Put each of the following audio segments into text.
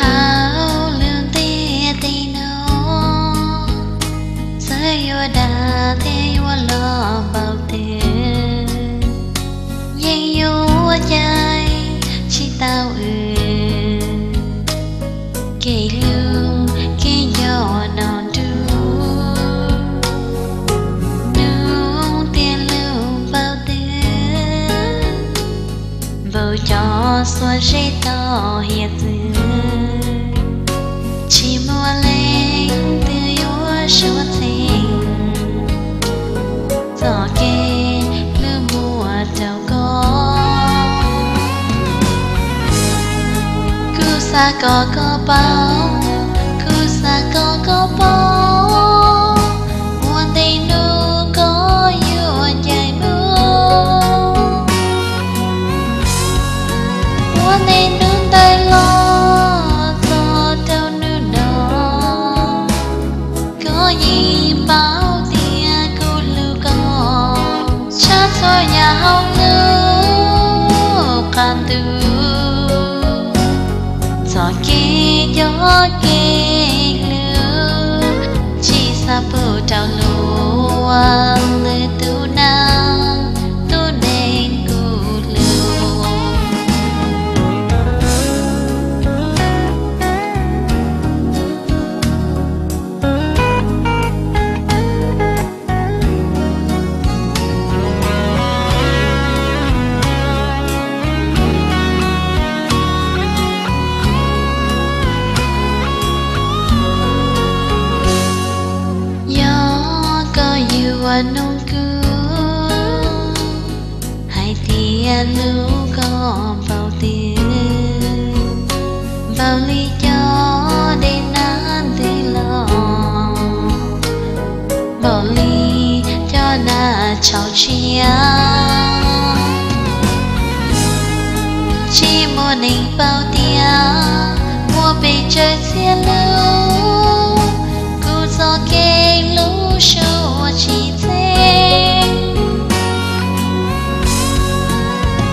Hauv lub ntiaj teb no, txawm yuav dag thiab yuav loj npaum twg, yeej yuav cais tsis tau wb kev hlub kev nco no nrub. Nug tias hlub npaum twg, npaum cov xuab zeb tau hiav txwv, tsis muaj leej twg yuav suav txheej txoj kev hlub muaj rau koj. Kuv xav kom koj paub, kuv xav kom koj paub, ua ntej hnub koj yuav ncaim mus, ua ntej hnub ntawd los txog rau hnub no, koj yeej paub tias kuv hlub koj tshaj txhua yam hauv lub qab ntuj. Txoj kev nco kev hlub tsis xav pub rau luag, lwm tus neeg, tus neeg kuv hlub. Yog koj yuav nug kuv hais tias hlub koj npaum twg, npaum li cov dej nab ntws los, npaum li cov nag tshauv tshia. Tsis muaj neeg paub tias muaj pes tsawg txhiab lub, kuv txoj kev hlub suav tsis txheej,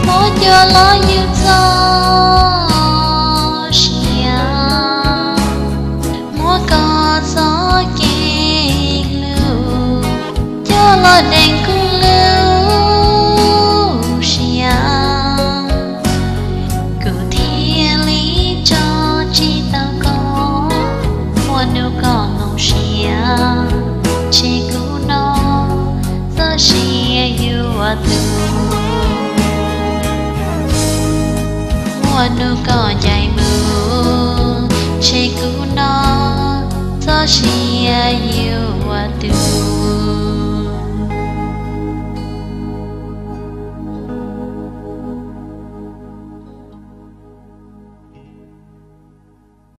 muab coj los yug txoj sia, muab koj txoj kev hlub coj los deev kuv lub siab. Kuv thiaj li tso tsis tau koj, muaj hnub koj zoo siab tseg kuv no, txoj sia yuav tu. Muaj hnub koj ncaim mus tseg kuv no, txoj sia yuav tu.